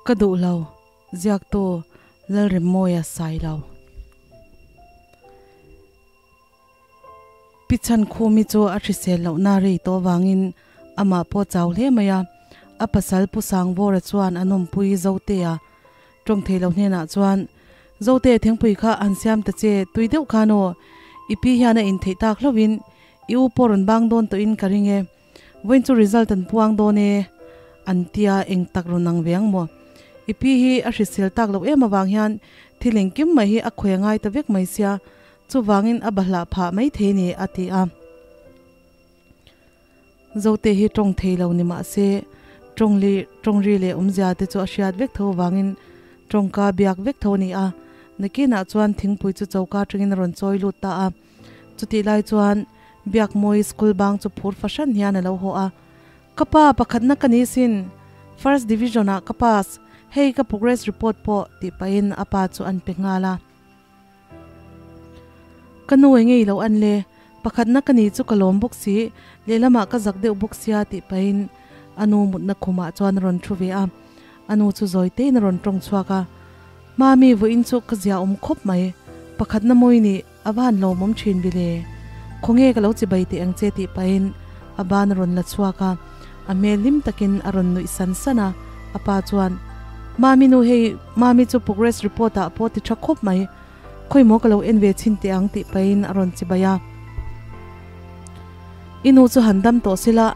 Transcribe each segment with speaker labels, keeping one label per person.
Speaker 1: Ka duh lo, ziaktu Lalremmawia Sailo. Pi Chhankhumi chu a hrisel lohna rei tawh avangin amah pawh chau hle mai a, a pasal Pu Sangvawra chuan a nawmpui Zotea tawng thei lo hnenah chuan, Zote, thingpui kha han siam ta che, tui deuh khan aw, i pi hian a intheih tak hlauhin i u pawh rawn bang dawn tawhin ka ring e. Vawiin chu result an puang dawn e an tia eng tak rawn ang ve ang maw? I pi hi a hrisel tak loh em avang hian thil engkim mai hi a khawi a ngai ta vek mai sia, chuvangin a bahlah phah mai thei ni a ti a. Zote hi tawng thei lo ni mah se tawng li tawng ri leh awmzia te chu a hriat vek tho avangin tawngka biak vek tho a ni a. Nakinah chuan thingpui chu choka atangin a rawn chawi lut ta a. Chutih lai chuan Biakmawi school bang chu phur fahran hian a lo haw a, Ka pa, pakhatna ka ni sin, first division ah ka pass, hei ka progress report pawh tih pahin a pa chu an pe nghal a. Ka nu eng ngei lo an le, pakhatna ka ni chu ka lawm bawk si, lehlamah ka zak deuh bawk sia tih pahin a nu mutna khumah chuan a rawn thu ve a, a nu chu zawi tein a rawn tawng chhuak a, Mami vawiin chu ka zia awm khawp mai, pakhatna mawi nih A van lawmawm thin bile. Khawnge ka lo chibai teh ang che tih pahin a ban a rawn la chhuak a, a hmel hlim takin a rawn nuih san san a, a pa chuan, Mami nu hei, Mami chu progress report ah pawh ti tha khawp mai, khawimaw ka lo en ve chhin teh ang tih pahin a rawn chibai a. I nu chu han dam tawh sila,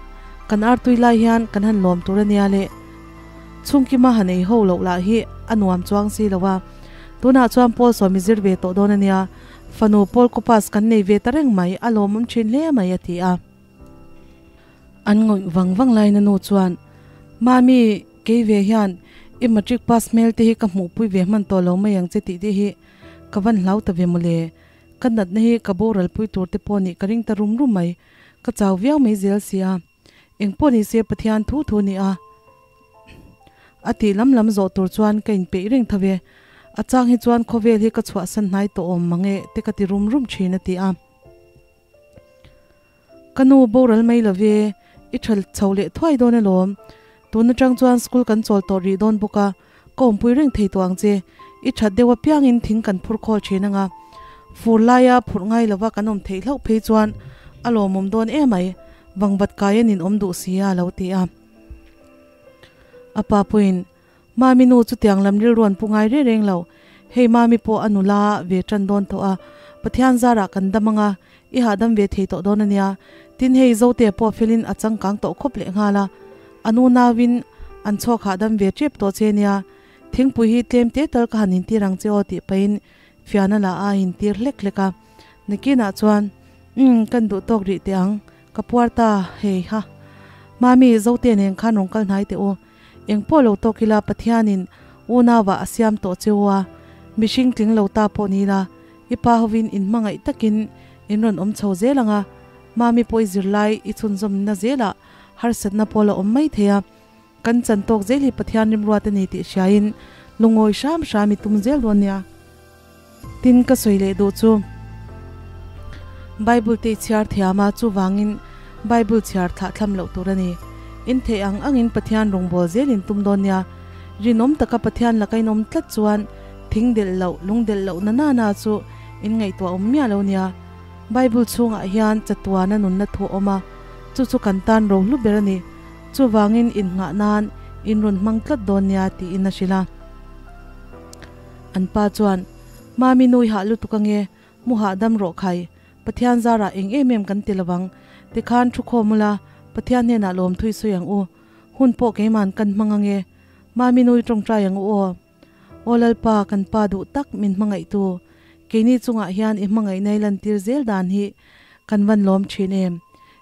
Speaker 1: kan artui lai hian kan han lawm tur ania le. Chhungkima han ei ho loh lah hi a nuam chuang si lo a. Tunah chuan Paul sawmi zir ve tawh dawn a nia, fanu Paul Kopas kan nei ve ta reng mai, a lawmawm thin hle mai a ti a. An ngawih vang vang laiin a nu chuan, Mami, kei ve hian i matric pass hmel te hi ka hmuhpui ve hman tawh lo mai ang che tih te hi ka van hlau ta ve mawle. Ka natna hi ka boral pui tur te pawh nih ka ring ta rum rum mai, ka chau viau mai zel si a. Engpawh ni se Pathian thu thu ni a, a tih lam lam zawh tur chuan ka inpeih reng tho ve. A chang hi chuan khawvel hi ka chhuahsan hnai tawh awm mang e te ka ti rum rum thin a ti a. Ka nu boral mai lo ve, i tha chho leh thuai dawn alawm. Tun atang chuan school kan chawl tawh rih dawn bawk a, ka awmpui reng thei tawh ang che. I that deuh apiangin thing kan phur khawl thin anga, fur laia phurh ngai lova kan awm theih hlauh phei chuan a lawmawm dawn emai, vangvat kai a nin awm duh si a lo ti a. A pa pawhin, Mami nu chutiang lam rilru an pu ngai reng reng lo, hei Mami pawh a nula ve tan dawn tawh a, Pathian zarah kan dam anga, i hahdam ve thei tawh dawn a nia, tin hei Zote pawh felin a changkang tawh khawp leh nghal a, a nu nauin an chhawk hahdam ve tep tawh che nia, thingpui hi tlem te tal ka han intir ang che aw tih pahin fiana lah a intir hlek hlek a, nakinah chuan, Umm, kan duh tawk rih teh ang, ka puar ta, hei ha. Mami, Zote nen khan rawn kal hnai teh u. Eng pawh lo tawk ila Pathianin unauah a siam tawh che u a, mihring tling lo ta pawh ni ila, i pa hovin in hmangaih takin in rawn awm chho zel ang a, Mami pawh i zirlai i chhunzawmna zelah harsatna pawh la awm mai thei a, kan chan tawk zel hi Pathian rimruat a ni tih hriain lungawi hram hram i tum zel dawn nia. Tin ka sawi leh duh chu Bible te i chhiar thiam a, chuvangin Bible chhiar thlah thlam loh tur a ni. In theih ang angin Pathian rawngbâwl zel in tum dawn nia. Rinawm taka Pathian laka in awm tlat chuan thing delh loh, lung delh loh na na na chu in ngaihtuah awm miah lo nia. Bible chhungah hian chatuana nunna thu a awm a, chu chu kan tan rohlu ber a ni. Chuvangin innghah nan in rawn hmang tlat dawn nia tiin a hrilh a. An pa chuan, Mami nui hah lutuk ange, mu hahdam rawh khai, Pathian zarah eng em em kan ti lovang, tikhan thu khawm ula, Pathian hnenah lawmthui sawi ang u, hun pawh keiman kan hmang ange, Mami nui tawngtai ang u aw. Aw Lalpa, kan pa duh tak min hmangaihtu, keini chungah hian i hmangaihna i lantir zel dan hi kan van lawm thin em.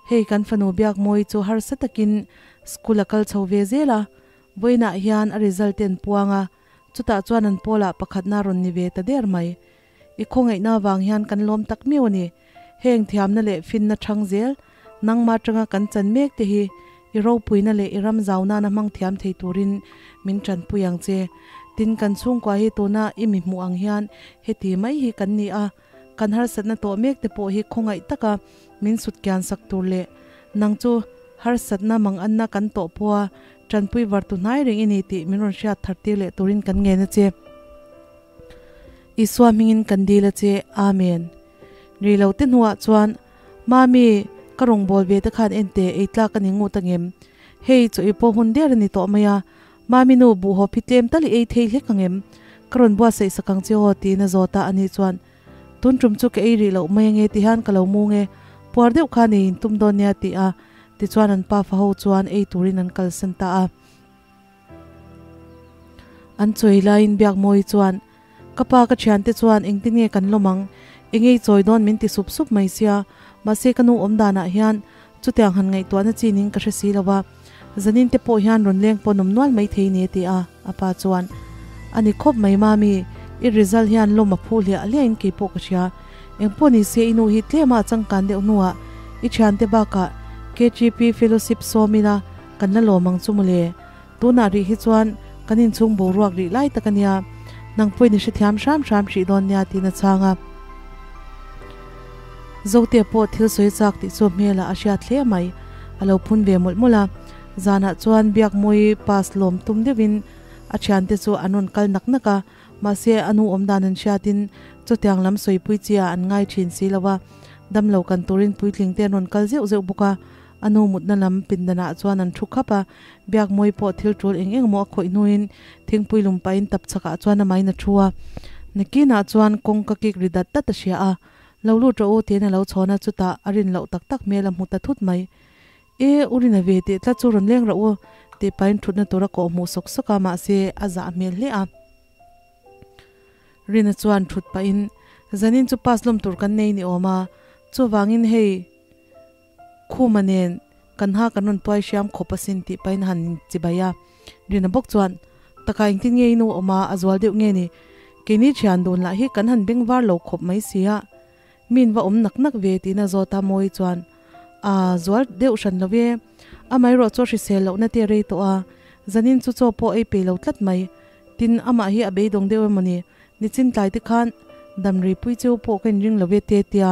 Speaker 1: Hei kan fanu Biakmawi chu harsa takin school a kal chho ve zel a, vawiinah hian a result te an puang a, Chutah chuan an pawlah pakhatna rawn ni ve ta der mai. I khawngaihna avang hian kan lawm tak miau a ni. Heng thiamna leh finna thang zel, nangmah atanga kan chan mek te hi i ropuina leh i ram zau nana hmang thiam thei turin min tanpui ang che. Tin, kan chhungkua hi tuna i mi hmuh ang hian heti mai hi kan ni a, kan harsatna tawh mek te pawh hi khawngaih taka min sut kian sak tur leh nang chu. Harsatna mang anna kan tawh pawha tanpui vartu hnai reng i ni tih min rawn hriat thar tir leh turin kan ngen a che. Isua hmingin kan dil a che. Amen. Ri lo te hnuah chuan, Mami, ka rawngbâwl ve te khan en teh, ei tlak a ni ngut angem? Hei, chaw i pawh hun der a ni tawh mai a, Mami nu, buhhawp hi tlem tal i ei thei hlek angem? Ka rawn buatsaih sak ang che aw, tiin a zawt a, ani chuan, Tun tum chu ka ei rih loh mai ange ti hian ka lo mu nge, puar deuh khan ei in tum dawn nia ti a, tichuan an pa fa ho chuan ei turin an kalsan ta a. An chawi laiin Biakmawi chuan, Ka pa ka thiante chuan engtin nge kan lawm ang, eng ei chawi dawn min ti sup sup mai sia, mahse ka nu awm danah hian chutiang han ngaihtuahna chi ning ka hre si lo va, zanin te pawh hian rawn leng pawh nawm nual mai thei ni a ti a, a pa chuan, A ni khawp mai mami, i result hian lawm a phu hliah hliahin kei pawh ka hria, engpawh ni se i nu hi tlema a changkan deuh hnuah i thiante bakah KGP fellowship sawm ila kan la lawm ang chu mawle. Tunah rih hi chuan kan inchhung boruak rih lai tak a nia, nang pawhin i hrethiam hram hram hrih dawn nia tiin a chhang a. Zote pawh thil sawi chak tih chu hmelah a hriat hle mai, a lo phun ve mawlh mawlh a. Zanah chuan Biakmawi pass lawm tum deuhin a thiante chu an rawn kal nak nak a, mahse a nu awmdan an hriatin chutiang lam sawipui chi ah an ngai thin si lo a, damlo kan turin puitling te an rawn kal zeuh zeuh bawk a. A nu mutna lam pindanah chuan an thu khap a, Biakmawi pawh thil tul eng eng maw a khawih hnuin thingpui lum pahin tap chhakah chuan amahin a thu a. Nakinah chuan kawngka kik ri dat dat a hria a, Lo lut rawh u tiin a lo chhawn a, chutah a rin loh tak tak hmel a hmu ta thut mai. E, u rin a ve tih tlat chu rawn leng rawh u tih pahin thutna tur a kawh hmuh sawk sawk a, mahse a zah hmel hle a. Rina chuan thut pahin, Zanin chu pass lawm tur kan nei ni awm a, chuvangin hei, Khuma nen kan ha kan rawn tuai hriam khawp asin tih pahin han inchibai a. Rina bawk chuan, Taka engtin nge i nu awm a, a zual deuh nge ni? Keini thian dun lah hi kan han beng var lo khawp mai si a, min va awm nak nak ve tiin a zawt a Mawi chuan, A zual deuh hran lo e, amaherawh chu a hrisel lohna te a rei tawh a, zanin chu chaw pawh ei pei lo tlat mai. Tin, amah hi a beidawng deuh emaw ni? Nichin tlai te khan damrei pui cheu pawh ka inring lo ve te tia.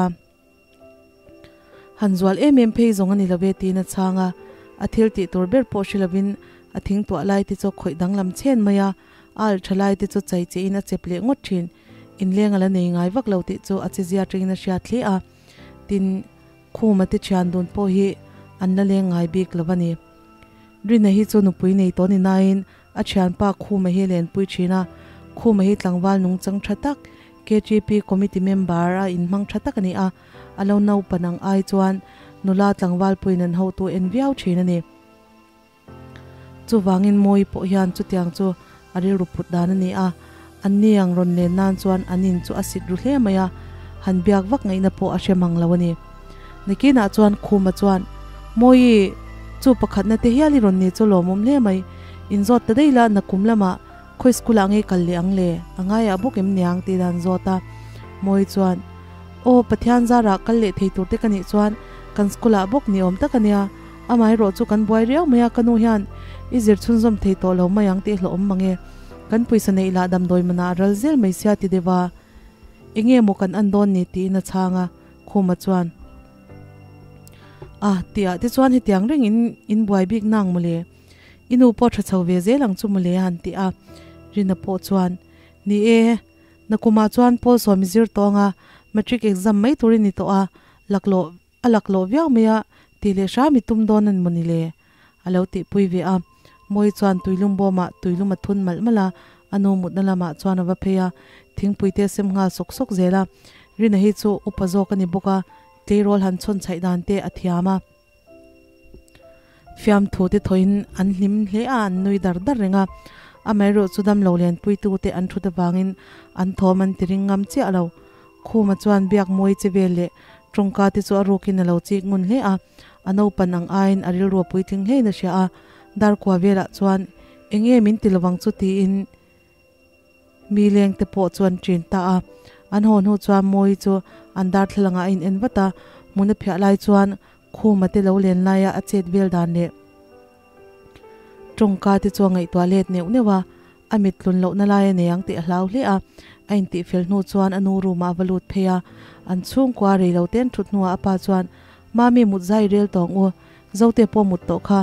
Speaker 1: Han zual em em phei zawng a ni lo ve tiin a chhang a, a thil tih tur ber pawh hre lovin a thing tuah lai te chu a khawih danglam chhen mai a, a alh tha lai te chu chai chein a chep leh ngawt thin. Inleng a la nei ngai vak lo tih chu a chezia atangin a hriat hle a, tin, Khuma te thian dun pawh hi an la leng ngai bik lo a ni. Rina hi chu nupui nei tawh ni nain a thianpa Khuma hi a lenpui thin a, Khuma hi tlangval nungchang tha tak, KTP committee member a inhmang tha tak a ni a, a lo naupan ang ai chuan nula tlangval puiin an hotu en viau thin a ni. Chuvangin Mawi pawh hian chutiang chu a rilru phut dan a ni a, anni ang rawn len nan chuan an in chu a sit ru hle mai a, han biak vak ngaihna pawh a hre mang lo a ni. Nikinah chuan Khuma chuan, Mawi, chu pakhatna te hial i rawn ni chu lawmawm hle mai, inzawt ta daih la nakum lamah Khawi school ah nge kal leh ang le? A ngaiah bawk em niang tih dan zawt a. Mawi chuan, Aw, Pathian zarah kal leh thei tur te ka nih chuan kan school ah bawk ni awm tak a nia. Amaherawh chu kan buai riau mai a, ka nu hian i zir chhunzawm thei tawh lo mai ang tih hlawhawm mang e. Kan pawisa neih lah damdawi manah a ral zel mai sia ti deuh a. Enge maw kan an dawn ni tiin a chhang a, Khuma chuan, A, tih ah te chuan hetiang reng in in buai bik nang mawle. I nu pawh tha chho ve zel ang chu mawle a han ti a, Rina pawh chuan, Ni e, nakumah chuan Paul sawmi zir tawng a, matric exam mai turin ni tawh a, laklawh a laklawh viau mai a, tih leh hram i tum dawn a ni maw ni le? A lo tihpui ve a. Mawi chuan tuilum bawmah tuilum a thun malh malh a, a nu mutna lamah chuan a va phei a, thingpui te a sem nghal sawk sawk zel a. Rina hi chu upa zawk a ni bawk a, tleirawl han chhawn chhaih dan te a thiam a. Fiamthu te thawhin an hlim hle a, an nui dar dar reng a. Amaherawh chu damlo lenpuitu te an thut avangin an thawm an ti ring ngam chiah lo. Khuma chuan biak mawi che vel leh tawngka te chu a rukin a lo chik ngun hle a, a naupan ang aiin a rilru a puitling hlein a hria a. Darkua velah chuan eng nge min ti lovang chu tiin Mi leng te pawh chu an ṭin ta a, an haw hnu chuan Mawi chu an darthlalang ah a in en vat a, hmun a phiah lai chuan Khuma te lo len laia a chet vel dan leh tawngka te chu a ngaihtuah let neuh neuh a, a mit tlun lohna lai a nei ang tih a hlau hle a, a intih fel hnu chuan a nu room ah a va lut phei a, an chhungkua rei lo ten thut hnuah a pa chuan, Mami mut zai rel tawng u. Zote pawh mut tawh kha,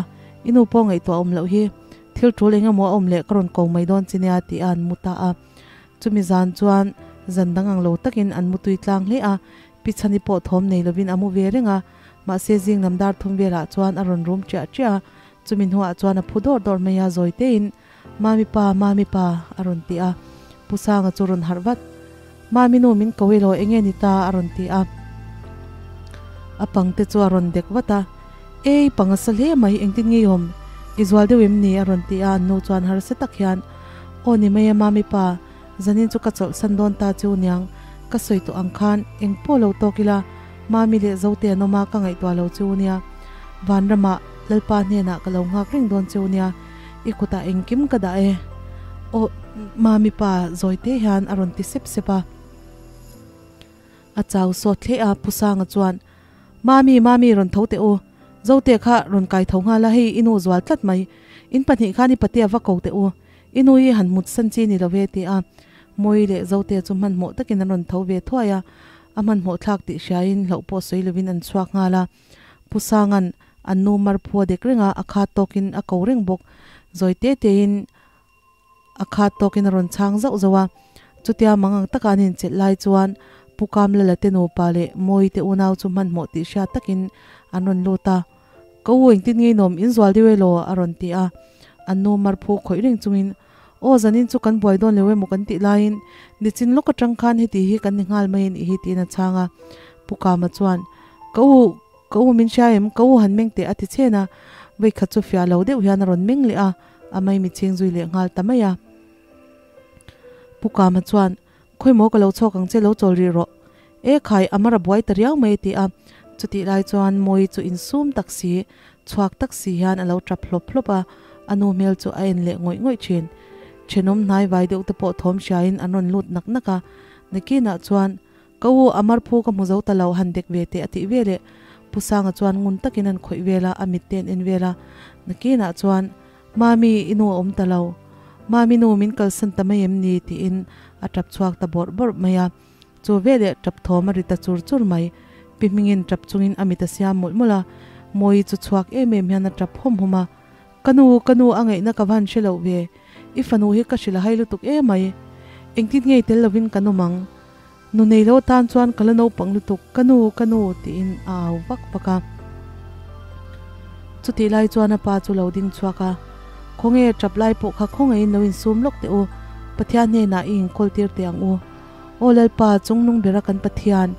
Speaker 1: i nu pawh ngaihtuah awm loh hi, thil tul eng emaw a awm leh ka rawn ko mai dawn che nia tih a an mu ta a. Chumi zan chuan zan dang ang lo takin an mu tui tlang hle a, Pi Chhani pawh thawm nei lovin a mu ve reng a, mahse zing lam dar thum velah chuan a rawn rum ṭiah ṭiah a, chumi hnuah chuan a phu dawr dawr mai a, zawi tein, Mami pa, Mami pa, a rawn ti a, Pu Sanga chu rawn harh vat. Mami nu min ko elaw enge ni ta? a rawn ti a, a pang te chu a rawn dek vat a, Ei, pang a sa hle mai, engtin nge i awm? I zual deuh em ni? a rawn ti a, an nu chuan harsa tak hian, Aw ni mai a Mami pa, Zanin chu ka chawlhsan dawn ta chu niang, ka sawi tawh ang khan eng pawh lo tawk ila, Mami leh Zote an awm a ka ngaihtuah lo chu nia. Vanramah Lalpa hnenah ka lo nghak reng dawn chu nia, i kutah engkim ka dah e. Aw Mami pa zawite hian a rawn ti sep sep a. A chau sawt hle a, Pu Sanga chuan, Mami, Mami rawn tho teh u, Zote kha rawn kai tho nghal a, hei i nu zual tlat mai, in pahnih khan i patea va ko teh u, I nu hi han mut san chi ni lo ve ti a, Mawi leh Zote chu hmanhmawh takin an rawn tho ve thuai a, a hmanhmawh thlak tih hriain hlauh pawh sawi lovin an chhuak nghal a. Pu Sanga'n an nu mar phu a dek reng a, a khat tawkin a ko reng bawk. Zawi te tein a khat tawkin a rawn chhang zauh zauh a. Chutia mangang taka an inchelh lai chuan Pu Kamlala te nupa leh Mawi te unau chu hmanhmawh tih hriat takin an rawn lut a. Ka u engtin nge inawm in zual deuh elaw? a rawn ti a. An nu mar phu khawih reng chungin, Aw zanin chu kan buai dawn lo emaw kan tih laiin nichin lawk atang khan heti hi kan ni nghal mai a nih hi tiin a chhang a. Pu Kama chuan, Ka u, ka u min hria em? Ka u han meng teh a ti chhen a. Vawikhat chu fiah lo deuh hian a rawn meng leh a, a maimi chhing zui leh nghal ta mai a. Pu Kama chuan, Khawimaw ka lo chhuak ang che lo chawl rih rawh. E khai, a mar a buai ta riau mai a ti a. Chutih lai chuan Mawi chu insum tak si, chhuak tak si hian a lo tap hlawp hlawp a, a nu hmel chu a en leh ngawih ngawih thin. Thenawm hnai vai deuh te pawh thawm hriain an rawn lut nak nak a. Nakinah chuan, Ka u, a mar phu ka hmu zo ta lo, han dek ve teh a tih ve leh. Pu Sanga chuan ngun takin an khawih vel a, a mit te an en vel a. Nakinah chuan, Mami, i nu a awm ta lo. Mami nu min kalsan ta mai em ni? tiin a tap chhuak ta bawrh bawrh mai a. Chu veleh tap thawm a ri ta chur chur mai. Pi hmingin tap chungin a mit a siam mawlh mawlh a. Mawi chu chhuak em em hian a tap hawm hawm a. Ka nu, ka nu a ngaihna ka van hre loh ve. I fanu hi ka hrilh a hai lutuk em mai. Engtin ngei tel lovin kan awm ang. Nu nei lo tan chuan ka la naupang lutuk, ka nu, ka nu tiin a au vak vak a. Chutih lai chuan a pa chu lo ding chhuak a, Khawnge tap lai pawh kha khawngaihin lo insum lawk teh u, Pathian hnenah i inkawl tir teh ang u. Aw Lalpa, chungnung bera kan Pathian,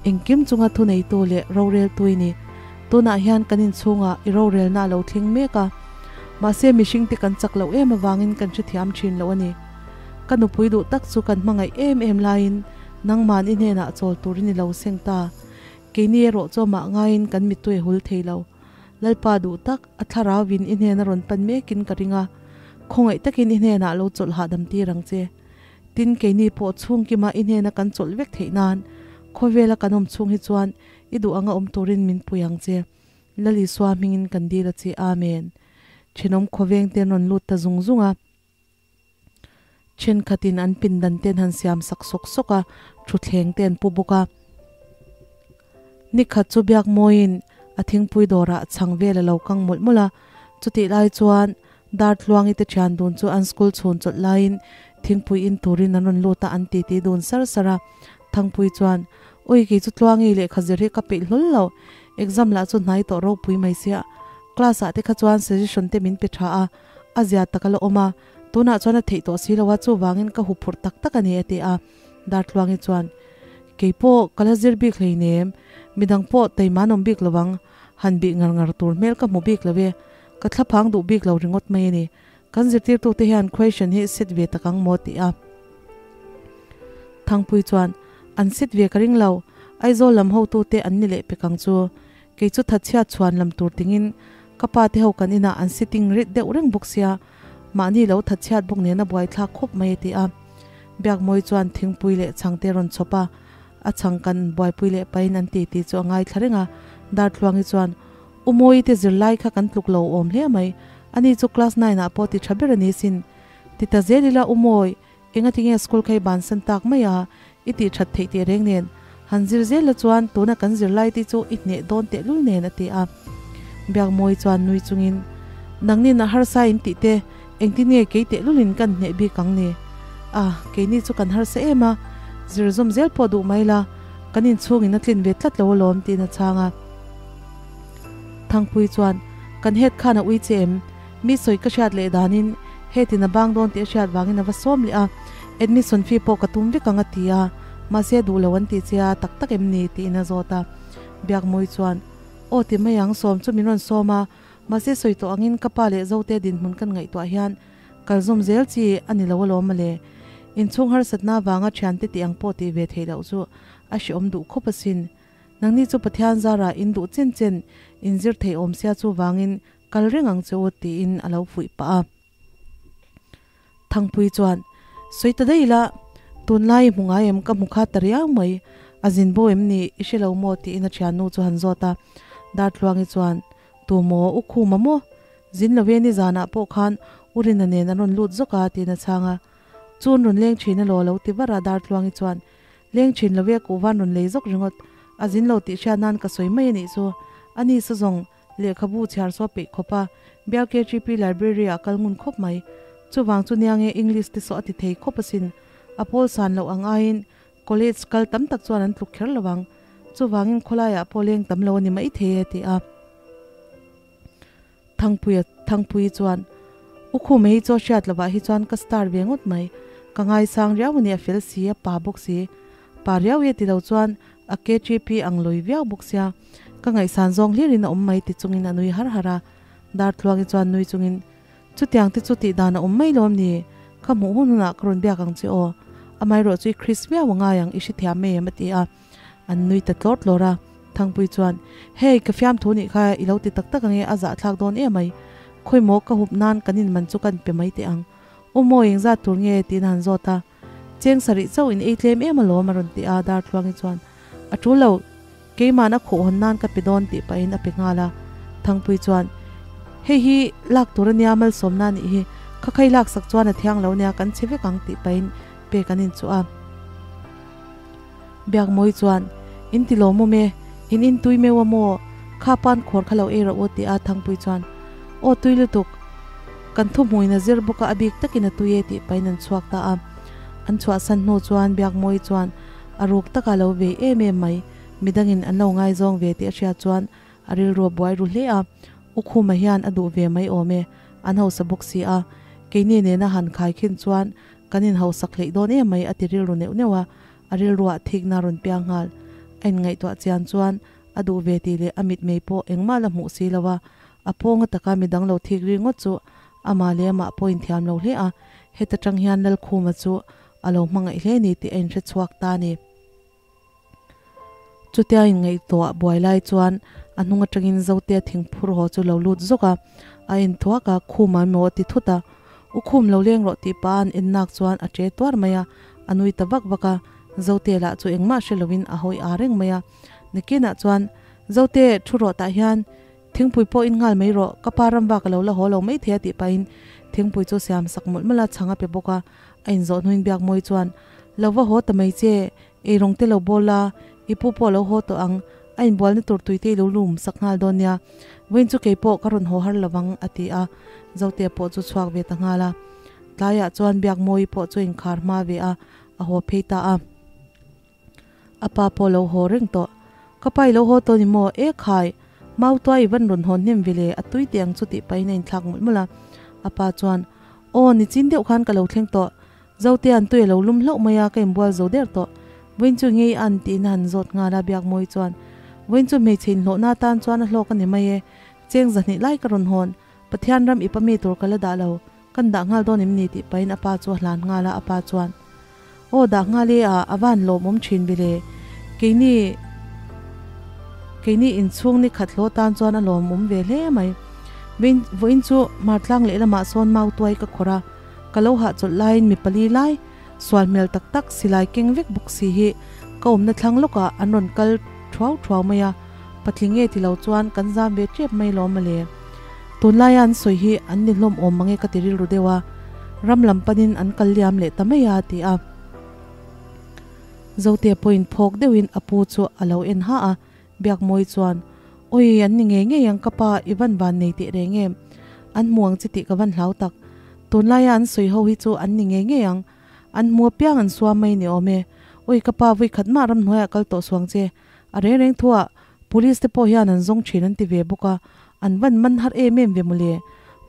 Speaker 1: engkim chunga thuneitu leh roreltu i ni. Tunah hian kan inchhungah i rorelna a lo thleng mek a, mahse mihringte kan chak loh em avangin kan hrethiam thin lo a ni. Ka nupui duh tak chu kan hmangaih em em laiin nangman i hnenah chawl turin i lo seng ta. Keini erawh chu amah ngaiin kan mittui a hul thei lo. Lalpa duh tak, a thlarauin i hnena rawn pan mekin ka ring a, khawngaih takin i hnenah lo chawlh hahdam tir ang che. Tin, keini pawh chhungkima i hnena kan chawlh vek theih nan, khawvela kan awm chhung hi chuan i duh anga awm turin min pui ang che. Lal Isua hmingin kan dil a che. Amen. Thenawm khawveng te an rawn lut ta zung zung a. Thenkhatin an pindan ten han siam sak sawk sawk a, thutthleng te an pu bawk a. Nikhat chu Biakmawiin a thingpui dawrah chhang vel a lo kang mawlh mawlh a, chutih lai chuan Dartluangi te thian dun chu an school chhun chawlh laiin thingpui in turin an rawn lut a, an titi dun sar sar a. Thangpui chuan, Ui kei chu Tluangi lehkha zir hi ka peih hlawl lo, exam lah chu hnai tawh ropui mai sia, class ah te kha chuan suggestion te min pe tha a, A zia tak a la awm a, tunah chuan a theih tawh si lo a, chuvangin ka huphurh tak tak a ni a ti a. Dartluangi chuan, Kei pawh ka la zir bik hleinem, midang pawh teiman awm bik lo ang, han bih ngar ngar tur hmel ka hmu bik lo e, ka thlaphang duh bik lo ringawt mai a ni. Kan zirtirtute hian question hi set ve tak ang maw? ti a. Thangpui chuan, An set ve ka ring lo, Aizawl lam hotute an ni leh pek ang chu. Kei chu thatchhiat chhuan lam tur tingin ka pa te ho kan inah an sitting rit deuh reng bawk sia, mahni lo thatchhiat bawk nen a buaithlak khawp mai a ti a. Biakmawi chuan thingpui leh chhang te rawn chhawp a, a chhang kan buaipui leh pahin an ti tih chu a ngaithla reng a. Dartluangi chuan, U Mawi te zirlai kha kan tluk lo awm hle mai, ani chu class nine ah pawh ti tha ber a ni sin. Ti ta zel ila U Mawi, Engati nge school kha i bansan tak mai a, i tih that theih teh reng nen, han zir zel la chuan tuna kan zirlai te chu i hneh dawn tehlul nen a ti a. Biakmawi chuan nui chungin, Nangnin a harsa in tih te, engtin nge kei tehlulin kan hneh bik ang ni? A, keini chu kan harsa em a, zir zawm zel pawh duh mai la, kan inchhungin a tlin ve tlat lo alawm tiin a chhang a. Thangpui chuan, Kan het khan a ui che em? Mi sawi ka hriat leh danin hetin a bang dawn tih a hriat vangin a va sawm leh a, admission fee pawh ka tum vek ang a ti a, mahse duh lo an tih che a, tak tak em ni? tiin a zawt a. Biakmawi chuan, Aw ti mai ang, sawm chu min rawn sawm a, mahse sawi tawh angin ka pa leh Zote dinhmun kan ngaihtuah hian kal zawm zel chi a ni lo alawm mawle. Inchhung harsatna avanga thiante tih ang pawh tih ve theih loh chu a hrehawm duh khawp asin. Nangni chu Pathian zarah in duh chen chen in zir theih awm sia chuvangin kal reng ang che u tiin a lo fuih pah a. Thangpui chuan, Sawi ta daih ila, tunlai i hmu ngai em ka hmu kha ta riau mai, a zin bo em ni i hre lo maw tiin a thiannu chu han zawt a. Dartluangi chuan, Tu maw, u Khuma maw? Zin lo e nizanah pawh khan u Rina nen an rawn lut zawk a tiin a chhang a. Chun rawn leng thin elaw lo ti var a Dartluangi chuan, Leng thin lo e kuhvan rawn lei zawk ringawt, a zin lo tih hriat nan ka sawi mai a nih chu, a ni sa zawng Lehkhabu chhiar saw peih khawp a, Bial KGP Library ah kal ngun khawp mai. Chuvang chu nia nge English te saw a ti thei khawp asin. A pawl san loh ang aiin College kal tam tak chuan an tluk kher lo ang. Chuvangin khawlaiah pawh leng tam lo a ni mai thei e ti a. Thangpuia Thangpuii chuan, U Khume hi chaw hriat lovah hi chuan ka star ve ngawt mai. Ka ngaisang riau a ni a fel si, a pa bawk si. Pa riau e ti lo chuan a KGP ang lawi viau bawk sia. Ka ngaihsan zawng hlirin a awm mai ti chungin a nui har har a. Dartluangi chuan nui chungin, Chutiang te chu tih dan a awm mai lawm ni? Ka hmuh hun hunah ka rawn biak ang che aw. Amaherawh chu i Chris viau a ngai ang, i hrethiam mai em a ti a. An nui ta tlawr tlawr a. Thangpui chuan, Hei, ka fiamthu nih kha i lo ti tak tak ange, a zahthlak dawn em mai. Khawimaw ka hup nan kan inman chu kan pe mai teh ang. U maw engzat tur nge? tiin a han zawt a. Cheng sarih chauh in ei tlem em alawm a rawn ti a, Dartluangi chuan, A tul lo, keima'n a khuh hawn nan ka pe dawn tih pahin a pe nghal a. Thangpui chuan, Hei hi lak tur ania malsawmna anih hi, kha khai lak sak chuan a thiang lo ania kan chhe vek ang tih pahin pek an inchuh a. Biakmawi chuan, In ti lawmawm e, in in tui meuh a maw? Kha pan khawr kha lo ei rawh u ti a Thangpui chuan, Aw tui lutuk, kan thu hmuin a zir bawk a, a bik takin a tui e tih pahin an chhuak ta a. An chhuahsan hnu chuan Biakmawi chuan a ruk taka lo vei em em mai, midangin an lo ngaizawng ve tih a hriat chuan a rilru a buai ru hle a, U Khuma hian a duh ve mai awm e, an hausa bawk si a, keini nena han khaikhin chuan Kan inhausak hleih dawn em mai a ti rilru neuh neuh a, a rilruah thikna rawn piang nghal. A inngaihtuah chian chuan a duh ve tih leh a mitmei pawh engmah la hmuh si lo a, a pawnga taka midang lo thik ri ngawt chu amah leh amah pawh inthiam lo hle a, heta tang hian Lalkhuma chu a lo hmangaih hle ni tih a inhre chhuak ta a ni. Chutia inngaihtuah buai lai chuan a hnung atangin Zotea thingphur haw chu lo lut zawk a, a en thuak a, Khum a emaw a ti thut a. U Khum lo leng rawh tih pah a an en nak chuan a che tuar mai a, a nui ta vak vak a. Zotea lah chu engmah hre lovin a hawi aa reng mai a. Nikinah chuan, Zote, thu rawh tah hian thingpui pawh in nghal mai rawh, ka pa ram vak a lo la haw lo mai thei a tih pahin thingpui chu siam sak mawlh mawlh a, chhang a pe bawk a. A inzawh hnuin Biakmawi chuan, Lo va haw ta mai che, Ei rawng te lo bawl a, i pu pawh lo haw tawh ang, a inbualna tur tui te i lo lum sak nghal dawn nia, vawiin chu kei pawh ka rawn haw har lo vang, a ti a, Zotea pawh chu chhuak ve ta nghal a. Tlaiah chuan Biakmawi pawh chu inkhar hma ve a, a haw phei ta a. A pa pawh lo haw reng tawh. Ka pa i lo haw tawh ni maw? E khai! Mautuai i van rawn hawn hnem ve le, a tui teh ang chu tih pahin a inthlak mawlh mawlh a. A pa chuan, Aw, nichin deuh khan ka lo thleng tawh. Zote an tui a lo lum hlauh mai a, ka inbual zo der tawh. Vawiin chu ngei an tiin a han zawt nghal a, Biakmawi chuan, Vawiin chu hmeichhe inhlawhna atan chuan a hlawk a ni mai e, cheng zahnih lai ka rawn hawn, Pathian ram ipa mi tur ka la dah lo, kan dah nghal dawn em ni tih pahin a pa chu a hlan nghal a, a pa chuan, Aw dah nghal e a, a van lawmawm thin bile, keini keini inchhung ni khat hlawh tan chuan a lawmawm ve hle mai. Vawiin vawiin chu Hmartlang lehlamah sawn mau tuai ka khawrh a, Ka lo hahchawlh laiin mi pali lai sual hmel tak tak silai keng vek bawk si hi ka awmna thlang lawkah an rawn kal thuau thuau mai a, patling e ti lo chuan kan zam ve tep mai lawm mawle. Tunlaia an sawi hi an ni hlawm awm mange ka ti rilru deuh a, ram lam panin an kal liam leh ta mai a ti a. Zote pawhin phawk deuhin a pu chu a lo en ha a, Biakmawi chuan, Oi an ni ngei ngei ang ka pa i van van nei teh reng em an hmu ang che tih ka van hlau tak tunlaia an sawi ho hi chu an ni ngei ngei ang an hmu apiang an suam mai ni awm e oi ka pa vui khat mah ramhnuaiah kal tawh suang che a reng reng thuah police te pawh hian an zawng thin an ti ve bawk a an van man har em em ve mawle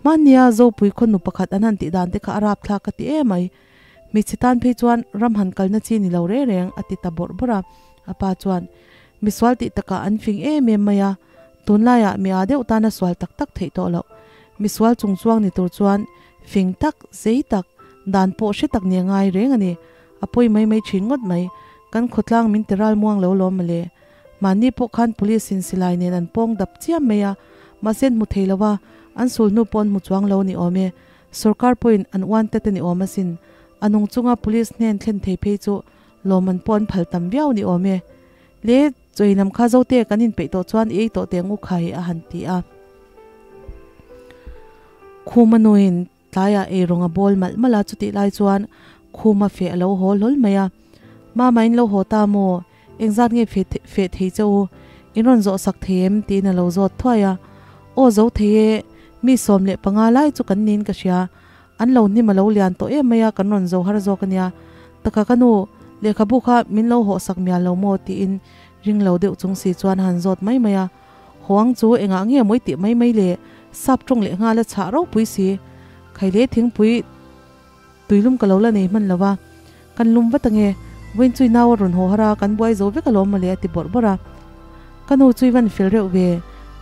Speaker 1: hmannia Zopui khaw nu pakhat an han tih dan te kha a rapthlak ka ti em mai hmeichhe tan phei chuan ram han kalna chi ni lo reng reng a ti ta bawrh bawrh a a pa chuan Misual tih takah an fing em em mai a, tunlaiah mi â deuh tana sual tak tak theih tawh loh. Misual chungchuang ni tur chuan fing tak, zei tak, dan pawh hre tak ni a ngai reng a ni. A pawi mai mai thin ngawt mai. Kan khawtlang min ti ral muang lo lawm mawle. Mahni pawh khan police in silai nen an pawng dap chiam mai a, mahse an hmu thei lo a, an sul hnu pawh an hmu chuang lo ni awm e. Sorkar pawhin an uan tet a ni awm asin. A nung chunga police hnen thlen thei phei chu lawm an pawh an phal tam viau ni awm e. Le chawi lam kha zote kan inpeih tawh chuan i ei tawh teh ang u khai a han ti a. Khuma nuin tlaiah eirawng a bawl malh malh a, chutih lai chuan Khuma feh a lo haw hlawl mai a. Mama in lo haw ta maw? Engzat nge feh thei che u? In rawn zawh sak thei em? tiin a lo zawt thuai a. Aw zo thei e, mi 15 lai chu kan niin ka hria. An lo hnim a lo lian tawh em mai a, kan rawn zo har zawk a nia. Taka ka nu, lehkhabu kha min lo hawh sak mial lo maw? tiin ring lo deuh chung si chuan a han zawt mai mai a. Hawang chu engah nge mawi tih mai mai le, sap tawng leh nghal a chhah ropui si. Khaile thingpui tuilum ka lo la nei hman lo va, kan lum vat ange, vawiin chui nau a rawn haw har a, kan buai zo vek alawm mawle a ti bawrh bawrh a. Ka nu chui van fel reuh ve,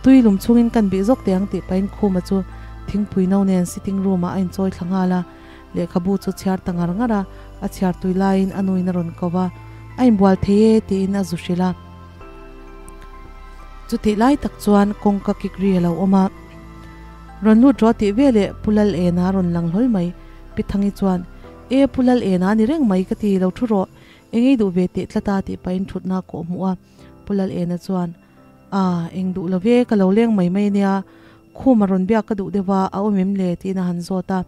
Speaker 1: tui lum chungin kan bih zawk teh ang tih pahin Khuma chu thingpui no nen sitting room ah a inchawi thla nghal a, lehkhabu chu chhiar ta ngar ngar a, a chhiar tui laiin a nuin a rawn ko va, a inbual thei e tiin a zu hrilh a. Chutih lai tak chuan kawngka kik ri a lo awm a, Rawn lut rawh tih veleh Pu Lal Ena a rawn lang hlawl mai. Pi Thangi chuan, E Pu Lal Ena ni reng mai ka ti, lo thu rawh, eng ei duh ve teh tlat a tih pahin thutna a kawh hmuh a. Pu Lal Ena chuan, A, eng duh lo ve, ka lo leng mai mai ania, khum a rawn biak ka duh deuh a, a awm em le? tiin a han zawt a.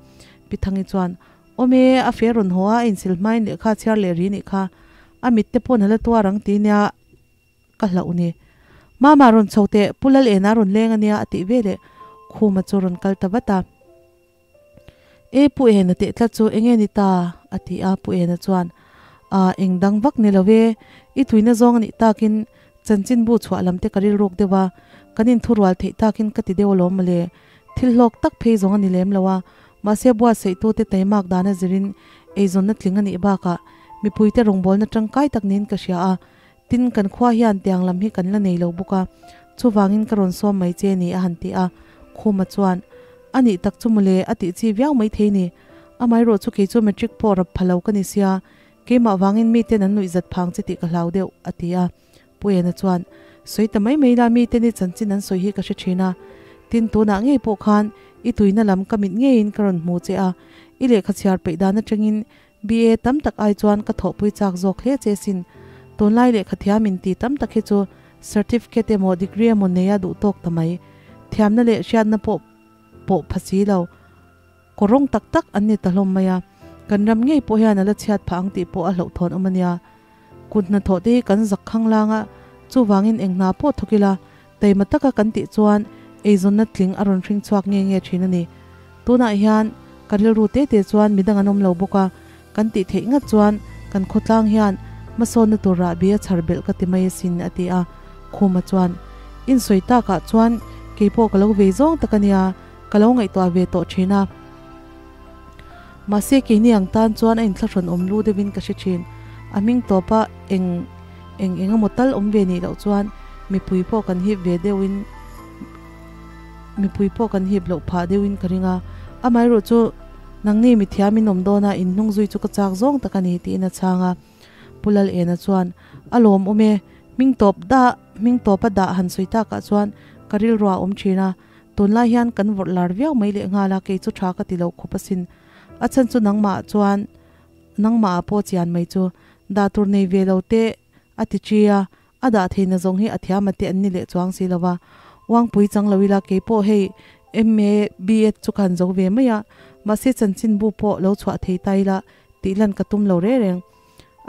Speaker 1: Pi Thangi chuan, Awm e, a fe rawn haw a, a insil hmain lehkha a chhiar leh ri nih kha, a mit te pawn a la tuar ang ti nia ka hlauh ni. Mama rawn chho teh, Pu Lal Ena rawn leng ania a tih veleh Khuma chu rawn kal ta vat a. E Pu Ena teh tlat chu enge ni ta? a ti a, Pu Ena chuan, A, eng dang vak ni lo e, i tuina zawng a nih takin chanchinbu chhuah lam te ka rilruk deuh a, kan inthurual theih takin ka ti deuh alawm mawle. Thil hlawk tak phei zawng a ni lem lo a, mahse buatsaih-tute taimak dana zirin eizawnna tling a nih bakah mipuite rawngbawlna tangkai tak niin ka hria a, tin kan khua hian tiang lam hi kan la nei lo bawk a, chuvangin ka rawn sawm mai che ni a han ti a, Khuma chuan, A nih tak chu mawle a tih chi viau maithei ni, amaherawh chu kei chu matric pawh rap pha lo ka ni sia, keimah vangin miten an nuihzat phang che tih ka hlau deuh, a ti a. Pu Ena chuan, Sawi ta mai mai la, mite ni chanchin an sawi hi ka hre thin a. Tin, tunah ngei pawh khan i tuina lam ka mit ngeiin ka rawn hmu che a, i lehkha chhiar peih dan atangin BA tam tak ai chuan ka thawhpui chak zawk hle che sin. Tunlai lehkha thiam inti tam tak hi chu certificate emaw degree emaw nei a duh tawk ta mai. Thiamna leh hriatna pawh pawh pha si lo. Kawrawng tak tak an ni ta hlawm mai a, kan ram ngei pawh hian a la chhiat phah ang tih pawh a hlauhthawn awm a nia. Kut hnathawh te hi kan zak khang lang a, chuvangin eng hna pawh thawk ila, taima taka kan tih chuan eizawnna tling a rawn hring chhuak nge nge thin a ni. Tunah hian ka rilru te te chuan midang an awm lo bawk a, kan tih theih ngat chuan kan khawtlang hian hmasawnna tur rahbi a chhar belh ka ti mai asin a ti a, Khuma chuan, Insawi takah chuan keipawh ka lo vei zawng tak a nia, Ka lo ngaihtuah ve tawh thin a. Mahse keini ang tan chuan a inthlahrawn awm lu deuhin ka hre thin. A hming tawpa eng eng eng emaw tal awm ve nih loh chuan mipui pawh kan hip ve deuhin mipui pawh kan hip loh phah deuhin ka ring a. Amaherawh chu nangni mithiam in awm dawn a, in hnung zui chu ka chak zawng tak a ni tiin a chhang a. Pu Lalena chuan, A lawmawm e, hming tawp dah hming tawpa dah han sawi takah chuan ka rilruah a awm thin a. Tunlai hian kan vawrh lar viau mai leh nghal a, kei chu tha ka ti lo khawp asin. A chhan chu nangmah chuan nangmah ah pawh chian mai chu dah tur nei ve lo teh a ti chi a, a dah theihna zawng hi a thiam a te an ni leh chuang si lo va. Uangpui chang lo ila kei pawh hei MA, BEd chu ka han zo ve mai a, mahse chanchinbu pawh lo chhuah thei ta ila tih lan ka tum lo reng reng.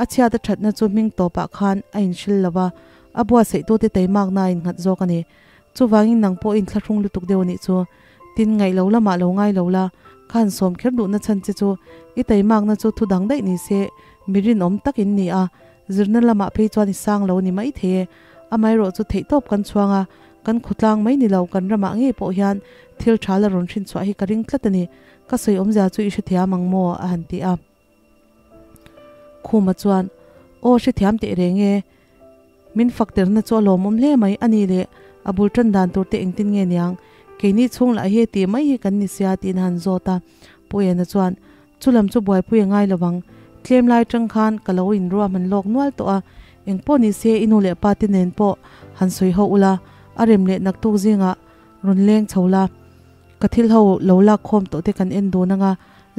Speaker 1: A chhiat a thatna chu hming tawpah khan a inhril lo va, a buatsaih tute teimakna a innghat zawk a ni. Chuvangin nang pawh inthlahrung lutuk deuh a nih chu. Tin, ngaih lo lamah lo ngai lo la, ka han sawm kher duhna chhan che chu i taimakna chu thu dang daih ni se, mi rinawm tak in ni a, zirna lamah phei chuan i sang lo ni mai thei e. Amaherawh chu theihtawp kan chhuang a, kan khawtlang mai ni lo kan ramah ngei pawh hian thil tha la rawn hrin chhuah hi ka ring tlat a ni. Ka sawi awmzia chu i hrethiam ang maw? a han ti a. Khuma chuan, Aw hrethiam teh reng e, min fak terna chu a lawmawm hle mai a ni le, a bul tan dan tur te engtin nge niang, keini chhung lah hi tih mai hi kan ni sia tiin a han zawt a. Pu Ena chuan, Chu lam chu buaipui a ngai lo vang, tlem lai tang khan ka lo inruahman lawk nual tawh a, engpawh ni se i nu leh pa te nen pawh han sawi ho ula, a rem leh naktuk zingah rawn leng chho la. Ka thil ho lo lak khawm tawh te kan en dun anga,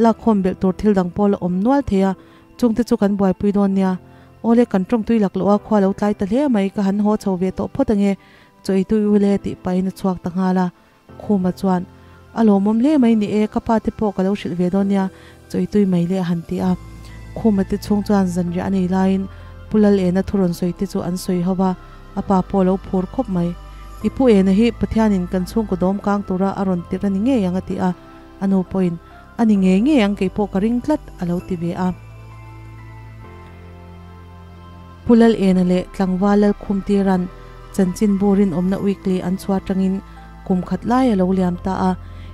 Speaker 1: lak khawm belh tur thil dang pawh la awm nual thei a, chung te chu kan buaipui dawn nia. Awle kan tawngtui lak loh a, khua lo tlai ta hle mai, ka han haw chho ve tawh phawt ange, chaw ei tui ule tih pahin a chhuak ta nghal a. Khuma chuan, A lawmawm hle mai ni e, ka pa te pawh ka lo hrilh ve dawn nia, chaw ei tui mai le a han ti a. Khuma te chhung chuan zanriah a nei laiin Pu Lalena thu rawn sawi te chu an sawi ho va, a pa pawh a lo phur khawp mai. I pu Ena hi Pathianin kan chhungkaw dawm kang tura a rawn tirh a ni ngei ang a ti a, a nu pawhin, A ni ngei ngei ang kei pawh ka ring tlat a lo ti ve a. Pu Lal Ena leh Tlangval Lalkhumtira'n chanchinbu rinawmna weekly an chhuah atangin kum khat lai a lo liam ta a,